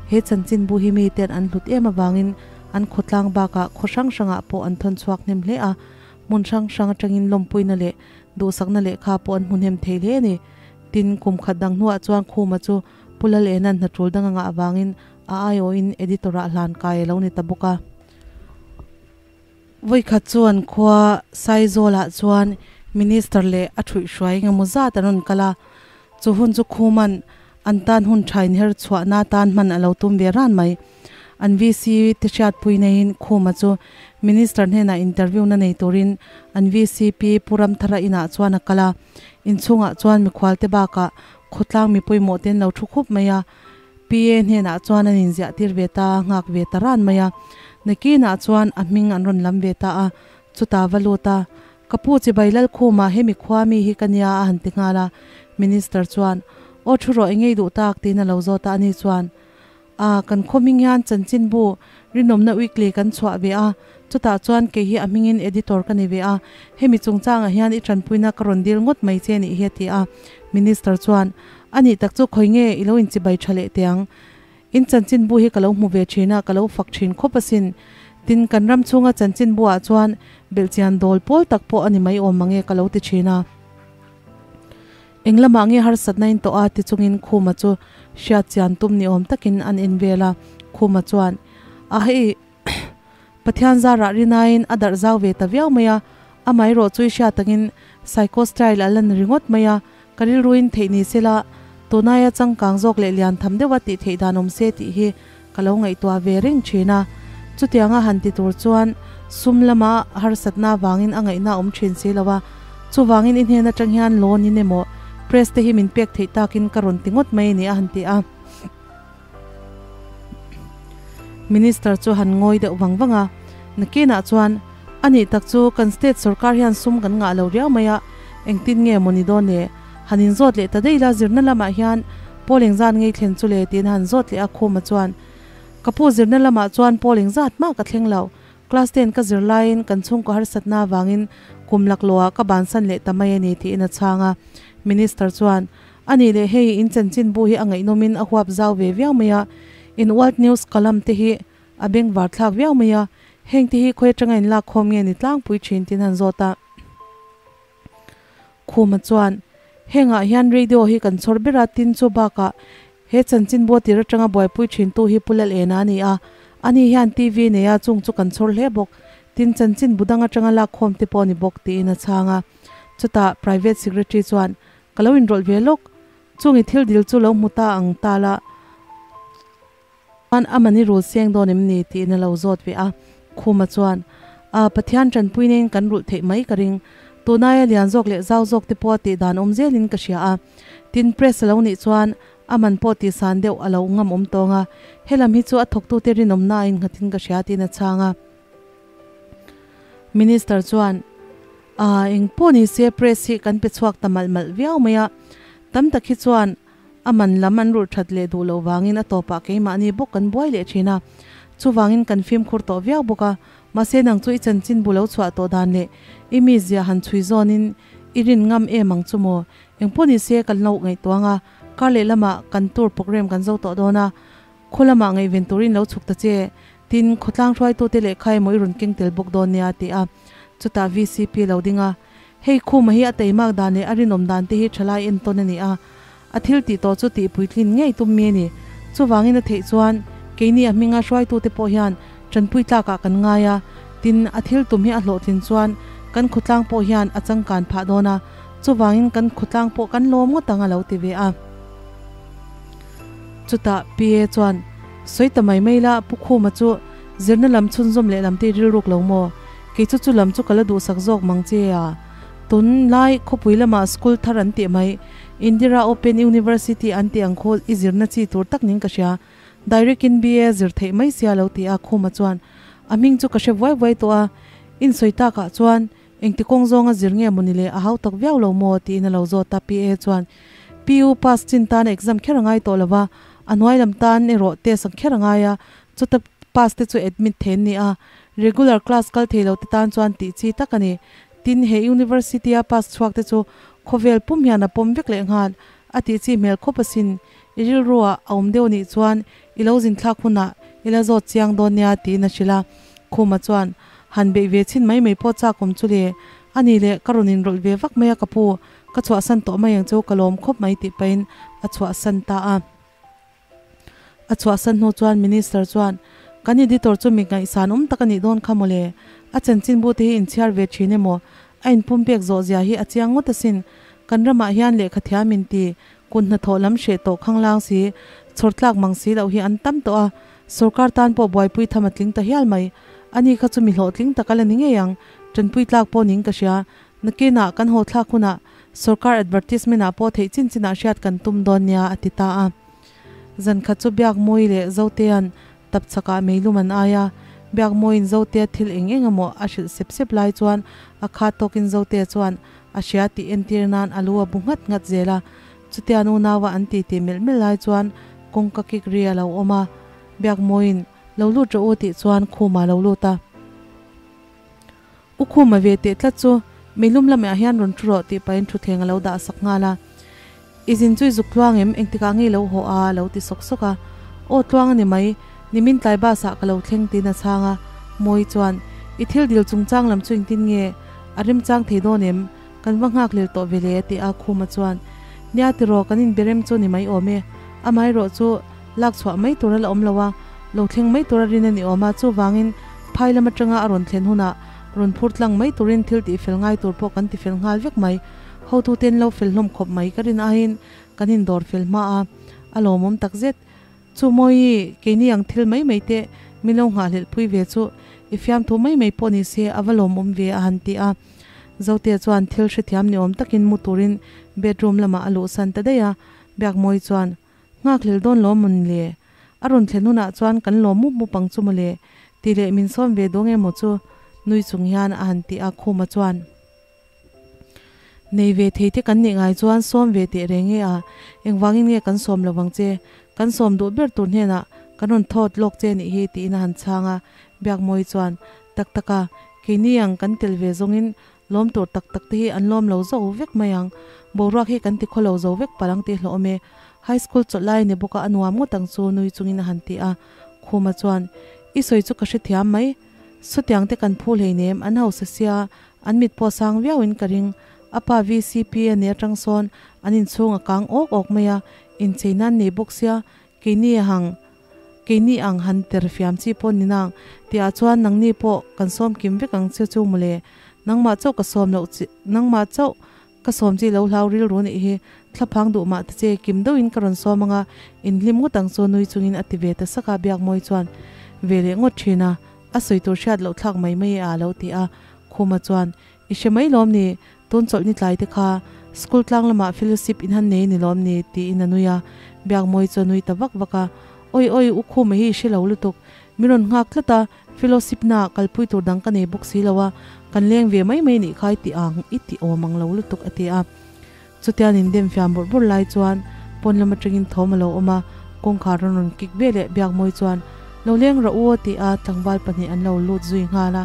Speaker 1: he chanchinbu hi mite'n an hlut em avangin an khawtlang bakah khaw hrang hrangah pawh an thawn chhuak hnem hle a, hmun hrang hrang atangin lawmpuina leh duhsakna lehkha pawh an hmu hnem thei hle a ni. Tin, kum khat dang hnuah chuan Khuma chu Pu Lalena'n hna tul dang a ngah avangin a aiawhin editor-ah hlan kai a lo ni ta bawk a. Vawikhat chuan khua Saizawlah chuan Minister leh a thuihhruai engemaw zat an rawn kal a, chu hun chu Khuma'n an tan hun tha inher chhuahna atan hman a lo tum ve ran mai. An VC te hriatpui neiin Khuma chu Minister hnenah interview na nei turin an VCP Pu Ramthara inah chuan a kal a. Inchhungah chuan mikhualte bakah khawtlang mi pawimawh te an lo thu khup mai a. PA hnenah chuan an inziah tir ve ta a, nghak ve ta ran mai a. Nakinah chuan a hming an rawn lam ve ta a, chutah va lut a, Ka pu chibai Lalkhuma hemi khua mi hi ka nia a han ti nghal a. Minister chuan, Aw thu rawh engei duh tak tiin a lo zawt a, ani chuan, A, kan khaw hming hian chanchinbu rinawmna weekly kan chhuah ve a, chutah chuan kei hi a hmingin editor ka ni ve a, hemi chungchangah hian i tanpuina ka rawn dil ngawt mai che nih hi a ti a. Minister chuan, A nih tak chu khawi nge i lo inchibai tha leh teh ang? In chanchinbu hi ka lo hmu ve thin a, ka lo fak thin khawp asin. Tin, kan ram chhunga chanchinbu ah chuan belhchian dawl pawl tak pawh a ni mai awm mange ka lo ti thin a. Eng lamah nge harsatna in tawh a ti chungin Khuma chu hriat chian tum ni awm takin an en vel a, Khuma chuan, A hei, Pathian zarah rinain a darh zau ve ta viau mai a, amaherawh chu i hriat angin Psycho style a la ni ringawt mai a, ka rilruin theih ni sela tunaia changkang zawk leh lian tham deuha tih theih dan awm se tih hi ka lo ngaihtuah ve reng thin a. Chutianga han ti tur chuan sum lama harsatna avangin a ngaihna a awm thin si lo a, chuvangin i hnen atang hian loan in emaw press te hi min pek theih takin ka rawn ti ngawt mai a ni a han ti a. Minister chu han ngawi deuh vang vang a, nakinah chuan a nih tak chu kan state sorkar hian sum kan ngah lo riau mai a, engtin nge maw ni dawn le? Han inzawt leh ta daih la, zirna lamah hian Pawl engzat ngei thlen chu le tiin a han zawt leh a, Khuma chuan, Ka pu zirna lamah chuan Pawl engzat mah ka thleng lo, class ten ka zir laiin kan chhungkaw harsatna avangin kum laklawhah ka bansan leh ta mai a ni tiin a chhang a. Minister chuan, A nih leh hei in chanchinbu hi a ngaihnawmin a huap zau ve viau mai a, in World News column te hi a bengvar thlak viau mai a, heng te hi khawi atanga in lak khawm nge ni tlangpui thin tiin han zawt a. Khuma chuan, Hengah hian radio hi kan chhawr ber a, tin chu bakah he chanchinbu tir atanga buaipui thintu hi Pu Lalena a ni a, ani hian TV nei a, chung chu kan chhawr hle bawk, tin chanchinbu dang atanga lak khawm te pawh a ni bawk, tiin a chhang a. Chutah Private Secretary chuan, Ka lo inrawlh ve lawk, chung i thil dil chu lo hmu ta ang ta la, Chuan a mani rul seng dawn em ni? tiin a lo zawt ve a. Khuma chuan, A, Pathian tanpui neiin kan rulh theih mai ka ring. Tunaia lian zawk leh zau zawk te pawh a tih dan awm zelin ka hria a. Tin, press a lo nih chuan a man pawh tih san deuh a lo ngam awm tawng a. Helam hi chu a thawktute rinawmna a innghatin ka hria tiin a chhang a. Minister chuan, A, engpawh ni se press hi kan pe chhuak ta malh malh viau mai a. Tam tak hi chuan. A man lam an rulh that leh duh loh vangin a tawpah keimahni bawk kan buai leh thin a. Chuvangin kan fimkhur tawh viau bawk a. Mahse nang chu i chanchin bu lo chhuah tawh dan leh i mizia han chhui zawnin i rin ngam em ang chu maw? Engpawh ni se kan lo ngaihtuang a, kar leh lamah kan tour program kan zo tawh dawn a, khaw lamah ngaihven turin lo chhuk ta che. Tin, khawtlang hruaitute lehkha emaw i rawn keng tel bawk dawn nia a ti a. Chutah vcp lo ding a, Hei Khuma hi a teimak dan leh a rinawm dan te hi thalai entawn a ni a, a thil tih tawh chu tih puitlin ngei tum mi a ni. Chuvangin a theih chuan keini a hminga hruaitute pawh hian tanpui tlakah kan ngai a, tin, a thil tum hi a hlawhtlin chuan kan khawtlang pawh hian a changkan phah dawn a, chuvangin kan khawtlang pawh kan lawm ngawt ang a lo ti ve a. Chutah PA chuan, Sawi ta mai mai la, Pu Khuma chu zirna lam chhunzawm leh lam te i rilruk lo maw? Kei chu chu lam chu ka la duhsak zawk mang che a. Tun lai khawpui lamah school thar an tih mai, Indira Open University an tih ang khaw i zirna chi tur tak ning ka hria. Direct in BA zir theih mai sia lo ti a Khuma chuan a hming chu ka hre vuai vuai tawh a. Insawi takah chuan Engti kawng zawnga zir nge mawni le a hau tak viau lo maw? tiin a lo zawt a, PA chuan PU pass chin tan exam kher a ngai tawh lo va, a hnuai lam tan erawh test ang kher a ngai a, chuta pass te chu admit thei an ni a, regular class kal thei lo te tan chuan tih chi tak a ni. Tin, he university a pass chhuak te chu khawvel pum hian a pawm vek leh nghal a tih chi hmel khawp asin. I rilruah a awm deuh nih chuan I lo zin thlak hunah i la zawt chiang dawn nia tiin a hrilh a. Khuma chuan, Han beih ve chhin mai mai pawh chak awm chu le. A ni le, ka rawn inrawlh ve vak mai a ka pu, ka chhuahsan tawh mai ang chu ka lawm khawp mai tih pahin a chhuahsan ta a. A chhuahsan hnu chuan Minister chuan, Kan editor chu mi ngaihsan awm tak a nih dawn kha maw le. A chanchinbu te hi inchhiar ve thin emaw? A inpumpek zawh zia hi a chiang ngawt asin. Kan ramah hian lehkha thiam inti Kut hnathawh lam hreh tawh khanglang si, chhawr tlak mang si loh hi an tam tawh a, sorkar tan pawh buaipui tham a tling ta hial mai. Ani kha chu mi hlawhtling tak a la ni ngei ang, tanpui tlak pawh ning ka hria. Nakinah kan haw thlak hunah sorkar advertisement ah pawh theih chin chinah hriat kan tum dawn nia a ti ta a. Zan khat chu Biakmawi leh Zotea'n tap chakah meilum an ai a, Biakmawiin Zotea thil eng eng emaw a hrilh sep sep lai chuan a khat tawkin Zotea chuan A hria tih entir nan a lu a bu nghat nghat zel a, chutia nunaua an ti tih melh melh lai chuan kawngka kik ri a lo awm a, Biakmawiin lo lut rawh u tih chuan Khuma a lo lut a. U Khuma ve teh tlat chu meilum lamah hian rawn thu rawh tih pahin thutthleng a lo dah sak nghal a. I zin chu i zuk tluang em? Engtikah nge i lo haw a? a lo ti sawk sawk a. Aw tluang a ni mai, nimin tlai bus ah ka lo thleng tiin a chhang a. Mawi chuan, I thil dil chungchang lam chu engtin nge? A remchang thei dawn em? Kan va nghak lel tawh ve le a ti a, Khuma chuan, Nia tiraw, kan inbe rem chu ni mai awm e. Amaherawh chu lak chhuah mai tur a la awm lo a, lo thleng mai tur a rin a ni awm a, chuvangin phai lam atanga a rawn thlen hunah rawn phur tlang mai turin thil tihfel ngai tur pawh kan tifel nghal vek mai. Hotuten lo fel hlawm khawp mai ka rin aiin kan indawr fel hma a, a lawmawm tak zet. Chu Mawi, keini ang thil mai mai te min lo nghahhlelh pui ve chu i fiamthu mai mai pawh ni se a va lawmawm ve a han ti a. Zotea chuan thil hrethiam ni awm takin mu turin bedroom lamah a luhsan ta daih a, Biakmawi chuan, Nghakhlel dawn lawm maw ni le? A rawn thlen hunah chuan kan lawm mup mup ang chu maw le? Tih leh min sawm ve dawn emaw chu nui chung hian a han ti a, Khuma chuan. Nei ve thei te kan nih ngai chuan sawm ve teh reng e a, engvangin nge kan sawm lo vang che? Kan sawm duh ber tur hnenah kan rawn thawt lawk che nih hi tiin a han chhang a, Biakmawi chuan, Tak tak a, keini ang kan tel ve zawngin lawm tur tak tak te hi an lawm lo zo vek mai ang, boruak hi kan ti khaw lo zo vek palh ang tih hlawh awm e, High School chawlh lai ni bawk a a nuam ngawt ang chu nui chungin a han ti a, Khuma chuan, I sawi chu ka hrethiam mai, sawtiang te kan phu hleinem an hausa sia An mit pawh sang viau in ka ring. A pa vcp a nih atang sawn an inchhung a kang awk awk mai a, inchei nan nei bawk sia, keini hang keini ang han ter fiam chi pawh ni nang tihah chuan nangni pawh kan sawm kim vek ang che chu mawle. Nangmah chauh ka sawm loh chi nangmah chauh ka sawm chi lo hlau rilru nih hi thlaphang duh mah ta che kim deuhin ka rawn sawm anga inhlim ngawt ang chu nui chungin a ti ve ta sak a Biakmawi chuan ve leh ngawt thin a. A sawi tur hriat loh thlak mai mai a lo ti a, Khuma chuan, I hre mai lawm ni, tun chawlh ni tlai te kha school tlang lamah fellowship in han nei ni lawm ni? tiin a nui a, Biakmawi chu a nui ta vak vak a, Awi awi, u Khuma hi i hre lo lutuk, min rawn nghak tlat a, fellowship naah kalpui tur dang ka nei bawk si lo a, kan leng ve mai mai nih kha i ti ang, i ti awm ang lo lutuk a ti a. Chutian in dem fiam bawrh bawrh lai chuan Pawn lam atangin thawm a lo awm a, kawngkhar an rawn kik ve leh Biakmawi chuan, Lo leng rawh u a ti a, tlangval pahnih an lo lut zui nghal a.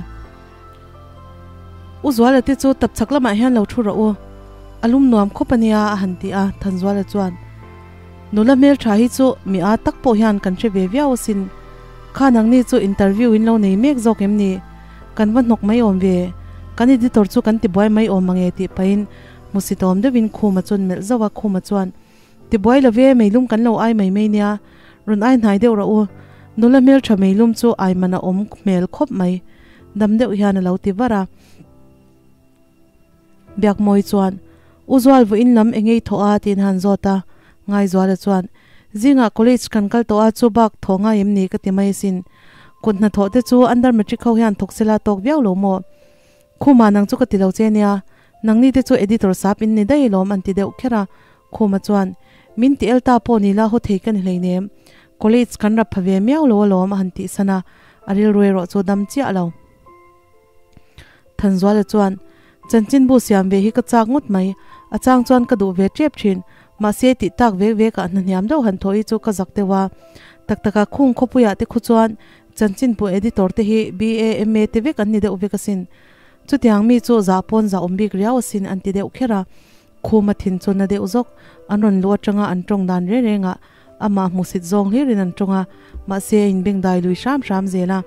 Speaker 1: U Zuala te chu tapchhak lamah hian lo thu rawh u, a lum nuam khawp a nia a han ti a, Thanzuala chuan, Nula hmeltha hi chu mi a tak pawh hian kan hre ve viau asin, kha nangni chu interview in lo nei mek zawk em ni? Kan va hnawk mai awm ve, kan editor chu kan tibuai mai awm mange tih pahin hmusitawm deuhin Khuma chuan melh zauh a, Khuma chuan, Tibuai lo ve, meilum kan lo ai mai mai nia, rawn ai hnai deuh rawh u. Nula hmeltha meilum chu ai man a awm hmel khawp mai, dam deuh hian a lo ti var a. Biakmawi chuan, U Zual vawiin lam engei thawh a? tiin a han zawt a. Ngaizuala chuan, Zingah college kan kal tawh a, chu bak thawh ngai em ni ka ti mai asin. Kut hnathawh te chu under matric ho hian thawk sela tawk viau lo maw? Khuma nang chu ka ti lo che nia, nangni te chu editor sap in ni daih alawm an ti deuh kher a. Khuma chuan, Min ti el ta pawh ni la haw thei ka ni hleinem, college kan rap pha ve miau lo alawm a han tih san a, a rilru erawh chu dam chiah lo. Thanzuala chuan, Chanchinbu siam ve hi ka chak ngawt mai, a chang chuan ka duh ve tep thin, mahse tih tak vek vek ah hnahniam deuh han thawh hi chu ka zak deuh a. Tak taka khung khawpuiah te khu chuan Chanchinbu editor te hi BA, MA te vek an ni deuh vek asin. Chutiang mi chu zah pawn zah awm bik riau asin an ti deuh kher a. Khuma thin chu na deuh zawk, an rawn luh atanga an tawng dan reng rengah amah hmusit zawng hlirin an tawng a, mahse a inbengdai lui hram hram zel a.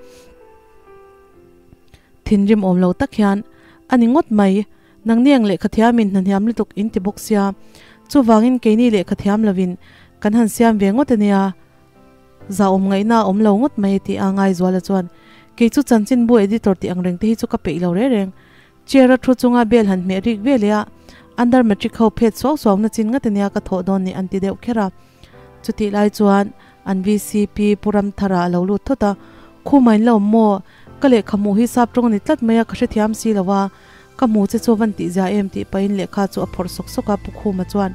Speaker 1: Thinrim awm lo tak hian, A ni ngawt mai, nangni ang lehkha thiamin hnahniam lutuk in ti bawk sia, chuvangin keini lehkha thiam lovin kan han siam ve ngawt ania, Zahawm ngaihna a awm lo ngawt mai a ti a, Ngaizuala chuan, Kei chu chanchinbu editor tih ang reng te hi chu ka peih lo reng reng. Chair a thu chunga bel han hmeh rik ve leh a, under matric ho phet suau suau na chin ngat ania ka thawh dawn ni an ti deuh kher a. Chutih lai chuan an VCP Pu Ramthara a lo lut thawt a, Khuma in la awm maw? Ka lehkha hmuh hi sap tawng a ni tlat mai a, ka hrethiam si lo a, ka hmu che chu van tihzia em tih pahin lehkha chu a phawrh sawk sawk a, Pu Khuma chuan,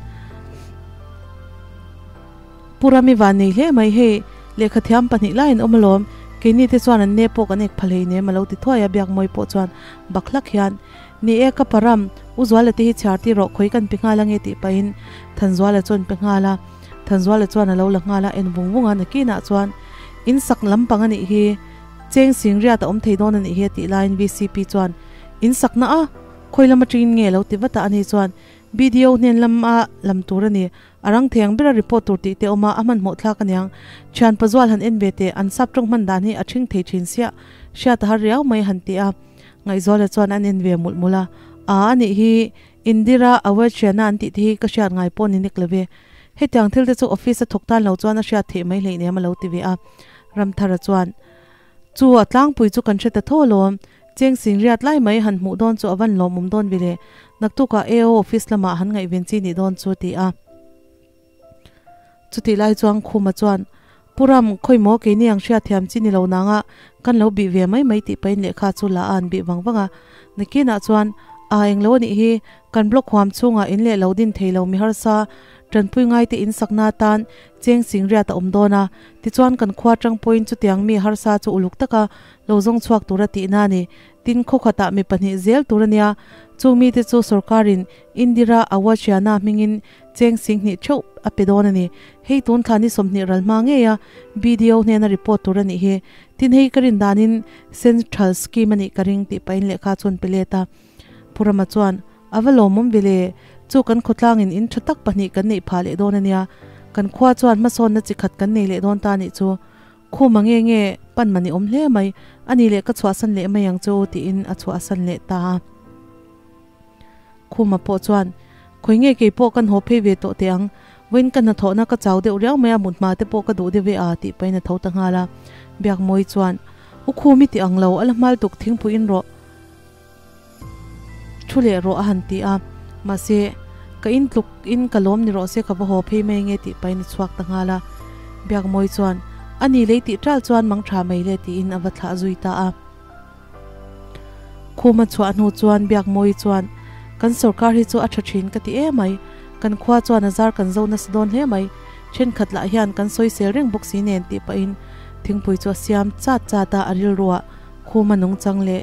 Speaker 1: Pu Rami van nei hle mai hei, lehkha thiam pahnih laiin awm alawm, keini te chuan an ne pawh kan ek pha hleinem a lo ti thuai a, Biakmawi pawh chuan bak hlak hian, Ni e ka pa Ram, U Zuala te hi chhiar tir rawh, khawi kan pe nghal ange tih pahin Thanzuala chuan pe nghal a, Thanzuala chuan a lo la nghal a, en vung vung a, nakinah chuan in sak lampang a nih hi, cheng sing riat a awm thei dawn a nih hi a tih laiin VCP chuan in sakna a, khawi lam atangin nge a lo ti vat a, ani chuan BDO hnen lam a lam tur a ni, A rang thei ang bera report tur tih te awm a, a hmanhmawh thlak aniang. Thian Pazual han en ve teh, an sap tawng hman dan hi a thing thei thin siah, hriat a har riau mai han ti a. Ngaihzuala chuan an en ve mulh mulh a, Aa anih hi, Indira Award-hriana an tih te hi ka hriat ngai pawh ni nek lo ve. Hetiang thil te chu office a thawk tan lo chuan a hriat theih mai hleihnem a lo ti ve a. Ramthara chuan, Chu a tlangpui chu kan hre ta tho alawm, Cheng sing riat lai mai han hmuh dawn chu a van lawmawm dawn ve le, naktukah AO office lamah han ngaihven chi nih dawn chu ti a. Chutih lai chuan Khuma chuan, Pu Ram, khawi maw keini ang hriatthiam chi ni lo nanga kan lo bih ve mai mai tih pahin lehkha chu la a an bih vang vang a. Nakinah chuan, A englo a nih hi, kan block huam chhungah in leh lo din thei lo mi harsa, tanpui ngaite in sakna atan cheng sing riat a awm dawn a, tichuan kan khua tang pawhin chutiang mi harsa chu uluk taka lo zawng chhuak tura tihna a ni. Tin, khaw khatah mi pahnih zel tur a nia. Chung mite chu sorkarin Indira Awashyana hmingin cheng singhnih theuh a pe dawn a ni. Hei tun thla ni 20 ral hma ngei a BDO hnena report tur a nih hi. Tin, hei ka rin danin Central Scheme a nih ka ring tih pahin lehkha chuan pe let a. Pu Rama chuan, A va lawmawm ve le, chu kan khawtlangin in tha tak pahnih kan neih phah leh dawn a nia. Kan khua chuan hmasawnna chi khat kan nei leh dawn ta a nih chu. Khuma nge nge pan man i awm hle mai, a ni leh ka chhuahsan leh mai ang che u tiin a chhuahsan leh ta a. Khuma pawh chuan, Khawi nge kei pawh kan haw phei ve tawh teh ang, vawiin ka hnathawhna ka chau deuh riau mai a, mut hma te pawh ka duh deuh e a tih pahin a tho ta nghal a. Biakmawi chuan, U Khum i ti ang lo, a la hmal tuk thingpui in rawh, thu leh rawh a han ti a, mahse ka in tluk in ka lawm ni rawh se ka va haw phei mai nge tih pahin a chhuak ta nghal a, Biakmawi chuan a ni lei tih tal chuan mang tha mai le tiin a va thlah zui ta a. Khuma chhuah hnu chuan Biakmawi chuan kan sorkar hi chu a tha thin ka ti em mai, kan khua chuan a zar kan zo nasa dawn hle mai, thenkhat lah hian kan sawisel reng bawk si nen tih pahin thingpui chu a siam chat chat a, a rilruah Khuma nungchang leh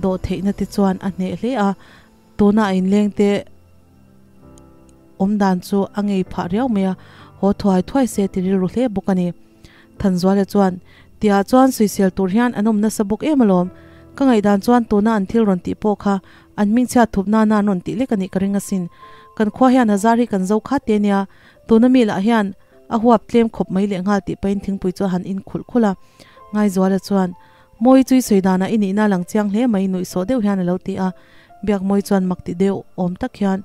Speaker 1: dawh theihna te chuan a hneh hle a, tuna a inleng te awm dan chu a ngei phah riau mai a, haw thuai thuai se ti rilru hle bawk a ni. Thanzuala chuan, Tiah chuan suisel tur hian an awm nasa bawk em alawm. Ka ngaihdan chuan tuna an thil rawn tih pawh kha an hmingchhiat thup nana an rawn tih lek a nih ka ring asin. Kan khua hian a zar hi kan zo khat te nia, tuna mi lah hian a huap tlem khawp mai leh nghal tih pahin thingpui chu a han in khulh khulh a. Ngaizuala chuan, Mawi chui sawi danah i nihna lang chiang hle mai nuihsawh deuh hian a lo ti a. Biakmawi chuan mak ti deuh awm tak hian,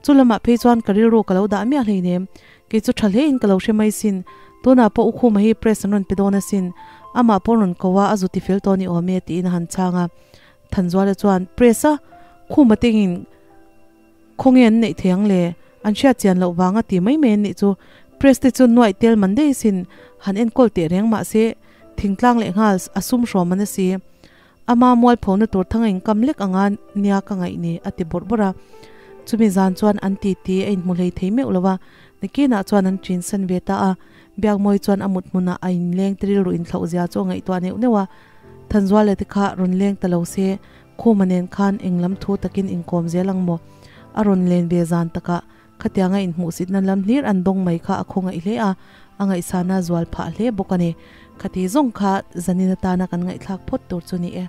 Speaker 1: Chu lamah phei chuan ka rilru ka lo dah miah hleinem, kei chu tha hlein ka lo hre mai sin, tunah pawh Ukhuma hi press an rawn pe dawn asin, amah pawh rawn ko a, a zu ti fel tawh ni awm e tiin a han chhang a. Thanzuala chuan, Press a? Khuma tengin khawnge an neih thei ang le? An hriat chian loh vanga ti mai mai an nih chu, press te chu nuaih tel man daih sin, han enkawl teh reng mahse thingtlang leh nghal a sum hrawm an asi. Ama mualphona tur thanga inkam lek anga nia ka ngaih ni, a ti bawrh bawrh a. Chumi zan chuan an titi a inhmu hlei thei meuh lo va, nakinah chuan an ṭinsan ve ta a. Biakmawi chuan a mut hmunah a inleng te rilru inthlauh zia chu a ngaihtuah neuh neuh a. Thanzuala te kha rawn leng ta lo se, Khuma nen khan eng lam thu takin inkawm zel ang maw? A rawn len ve zan takah Khatianga inhmuhsitna lam hlir an dawng mai kha a khawngaih hle a, a ngaihsana zual phah hle bawk a ni. Khati zawng kha zanin atana kan ngaihthlak phawt tur chu ni e.